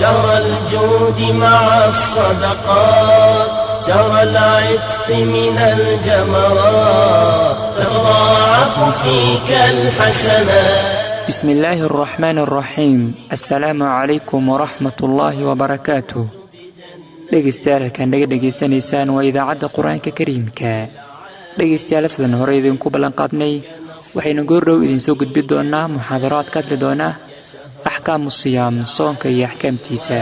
شهر الجود مع الصدقات، شهر العتق من الجمرات، تتضاعف فيك الحسنات. بسم الله الرحمن الرحيم، السلام عليكم ورحمة الله وبركاته. Dhegeystayaal, halkaan naga dhegaysanaysaan waa idaacadda Qur-aanka Kariimka. Dhegeystayaal, sidan hore idinku ballanqaadnay, waxaynu goordhow idinsoo gudbi doonaa muxaadaraad ka hadli doona axkaamu siyaam, soonka iyo axkaamtiisa.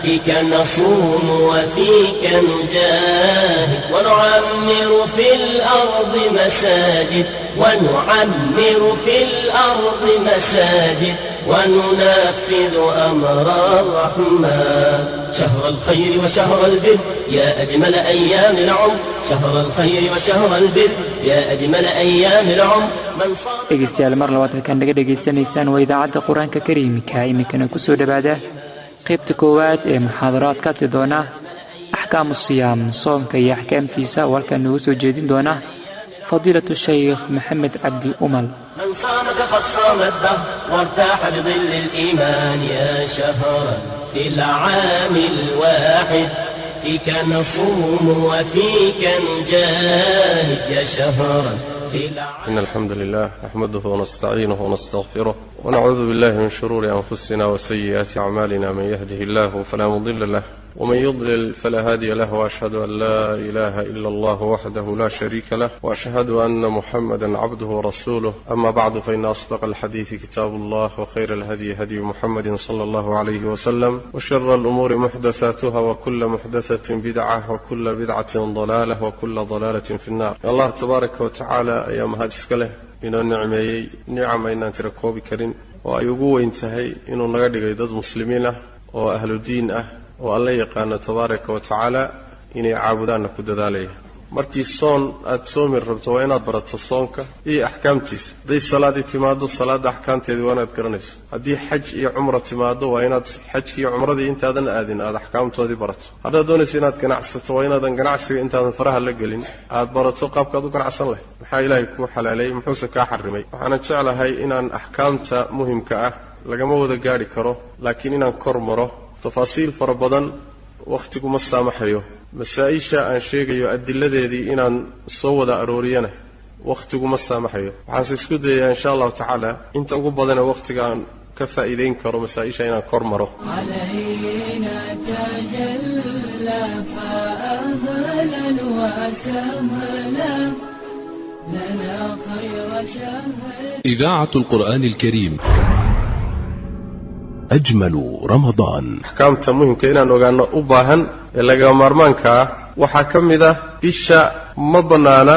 فيك نصوم وفيك نجاهد ونعمر في الأرض مساجد، ونعمر في الأرض مساجد، وننفذ أمر الرحمن. شهر الخير وشهر البر، يا أجمل أيام العمر. شهر الخير وشهر البر، يا أجمل أيام العمر. من صام Dhegeystayaal, mar labaad, halkaan naga dhegaysanaysaan waa idaacadda Qur-aanka Kariimka. Iminkana kusoo dhowaada qaybta koowaad ee muxaadaraad ka hadli doona axkaamu siyaam, soonka iyo axkaamtiisa, oo halkaan noogu soo jeedin doona fadiilatu Shaykh Maxamed Cabdi Umal. من صامك قد صام الدهر وارتاح بظل الإيمان. يا شهرا في العام الواحد، فيك نصوم وفيك نجاهد. يا شهرا في العام إن الحمد لله نحمده ونستعينه ونستغفره ونعوذ بالله من شرور أنفسنا وسيئات أعمالنا. من يهده الله فلا مضل له ومن يضلل فلا هادي له، وأشهد أن لا إله إلا الله وحده لا شريك له، وأشهد أن محمدا عبده ورسوله. أما بعد، فإن أصدق الحديث كتاب الله، وخير الهدي هدي محمد صلى الله عليه وسلم، وشر الأمور محدثاتها، وكل محدثة بدعة، وكل بدعة ضلالة، وكل ضلالة في النار. Allah tabaaraka wa tacaala ayaa mahad iska leh inoo nicmeeyey nicam aynaan tira koobi karin, oo ay ugu weyn tahay inuu naga dhigay dad muslimiin ah oo ahlu diin ah oo Alla yaqaano tabaaraka wa tacaala, inay caabudaanna ku dadaalaya. Markii soon aad soomi rabto, waa inaad barato soonka iyo axkaamtiisa. Hadday salaadii timaado, salaadda axkaamteedii waa inaad garanayso. Haddii xaj iyo cumra timaado, waa inaad xajkii iyo cumradii intaadan aadin aad axkaamtoodii barato. Haddaad doonayso inaad ganacsato, waa inaadan ganacsiga intaadan faraha la gelin aad barato qaabkaad u ganacsan lahayd, maxaa Ilaahay kuu xalaaleeyey, muxuuse kaa xarimay. Waxaana jeclahay inaan axkaamta muhimka ah, lagama wada gaadhi karo, laakiin inaan kor maro tafaasiil fara badan. Wakhtigu ma saamaxayo. Masaa-isha aan sheegayo adiladeedii inaan soo wada arooriyana wakhtigu ma saamaxayo. Waxaanse isku dayayaa, insha Allahu tacaala, inta ugu badana wakhtiga aan ka faa'iidayn karo masaa-isha inaan kor maro. علينا تجلى، فأهلا وسهلا، لنا خير شهر. إذاعة القرآن الكريم. أجمل رمضان. Axkaamta muhimka inaan ogaano u baahan ee lagama maarmaanka ah waxaa ka mid ah: bisha ma bannaana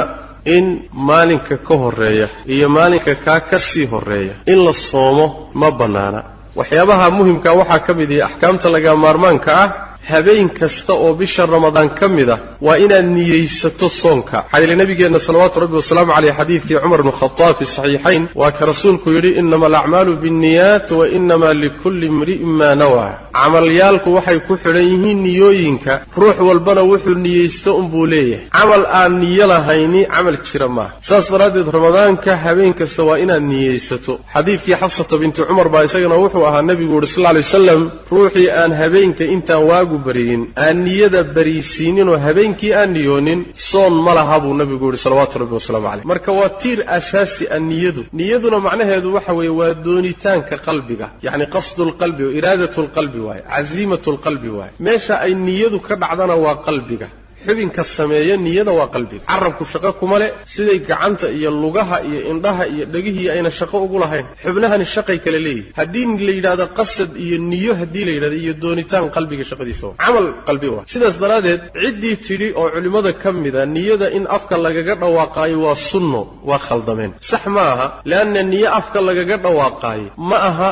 in maalinka ka horreeya iyo maalinka kaa ka sii horreeya in la soomo, ma bannaana. Waxyaabaha muhimka waxaa ka mid ihi axkaamta lagama maarmaanka ah: habeen kasta oo bisha Ramadaan ka mid ah waa inaad niyeysato soonka. Maxaa yeele nabigeenna salawaatu Rabbi wasalaamu caleyh, xadiidkii Cumar bnu Khataab fi saxiixayn, waa ka rasuulku yidhi: "إنما الأعمال بالنيات وإنما لكل امرئ ما نوى." Camalyaalku waxay ku xidhan yihiin niyooyinka, ruux walbana wuxuu niyeysto unbuu leeyahay. Camal aan niyo lahayni camal jira maaha. Saas daraaddeed Ramadaanka habeen kasta waa inaad niyeysato. Xadiidkii Xafsata binti Cumar baa isagana wuxuu ahaa, nebigu yidhi sal lay wasalam: "Ruuxii aan habeenka intaan waagu bariyin aan niyada bariisiininoo habeenkii aan niyoonin, soon ma laha," buu nabigu yidhi salawaatu Rabbi wasalaamu caleyh. Marka waa tiir asaasi ah niyadu. Niyaduna macnaheedu waxa weeye waa doonitaanka qalbiga, yacni قصد القلب وإرادة القلب waaye, عزيمة القلب waaye. Meesha ay niyadu ka dhacdana waa qalbiga. Xubinka sameeya niyada waa qalbiga. Carabku shaqo kuma le, siday gacanta iyo lugaha iyo indhaha iyo dhegihii ayna shaqo ugu lahayn. Xubnahani shaqay kale leeyihin. Haddii la yidhahdo qasad iyo niyo, haddii la yidhahdo iyo doonitaan, qalbiga shaqadiisa waa camal qalbi waa. Sidaas daraaddeed ciddii tidhi oo culimmada ka mida niyada in afka lagaga dhawaaqaayo waa sunno, waa khaldameen, sax ma aha. Leanna niyo afka lagaga dhawaaqaayo ma aha,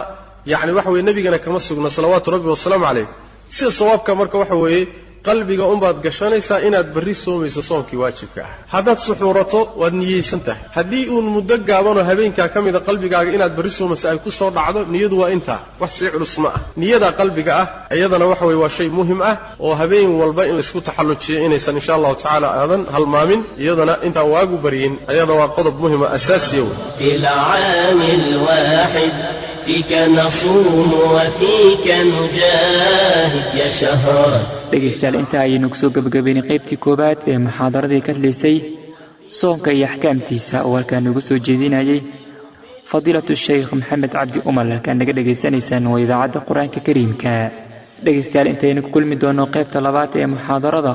yacni waxa weye, nebigana kama sugna salawaatu Rabbi wasalaamu caleyh. Sida sawaabka marka waxa weeye qalbiga unbaad gashanaysaa inaad berri soomayso soonkii waajibka ah. Haddaad suxuurato, waad niyeysan tahay. Haddii uun muddo gaabanoo habeenkaa ka mida qalbigaaga inaad berri soomayso ay ku soo dhacdo, niyadu waa intaa, wax sii culus ma ah. Niyadaa qalbiga ah iyadana waxa weye waa shay muhim ah oo habeen walba in laysku taxallujiyo, inaysan insha Allahu tacaala aadan halmaamin iyadana intaan waagu baryin. Ayada waa qodob muhima, asaasiya wey. في العام الواحد. فيك نصوم وفيك نجاهد يا شهرا. Dhegaystayaal, intaa ayaynu kusoo gebagabeynay qaybtii koowaad ee muxaadaradii ka hadlaysay soonka iyo axkaamtiisa, oo halkaan noogu soo jeedinayay fadiilatu Sheikh Maxamed Cabdi Umal. Halkaan naga dhegaysanaysaan waa Idaacadda Qur-aanka Kariimka. Dhegaystayaal, intaynu ku kulmi doonno qaybta labaad ee muxaadarada,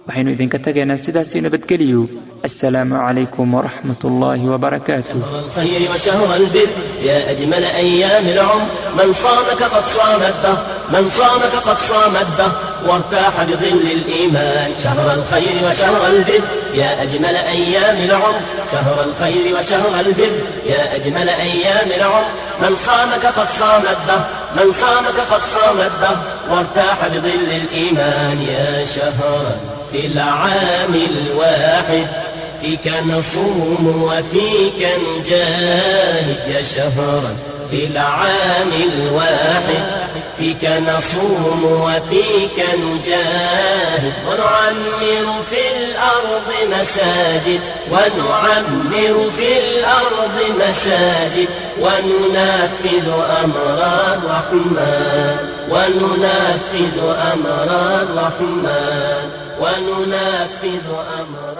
waxaynu idinka tagaynaa sidaasii nabadgeliyo. Assalaamu calaykum waraxmat ullaahi wabarakaatu. الخير وشهر البر يا أجمل أيام العمر، من صامك قد صام الدهر، من صامك قد صام الدهر وارتاح بظل الإيمان. شهر الخير وشهر البر يا أجمل أيام العمر، شهر الخير وشهر البر يا أجمل أيام العمر، من صامك قد صام الدهر، من صامك قد صام الدهر وارتاح بظل الإيمان. يا شهرا في العام الواحد فيك نصوم وفيك نجاهد، يا شهرا في العام الواحد فيك نصوم وفيك نجاهد، ونعمر في الأرض مساجد، ونعمر في الأرض مساجد، وننفذ أمر الرحمن، وننفذ أمر الرحمن، وننفذ أمر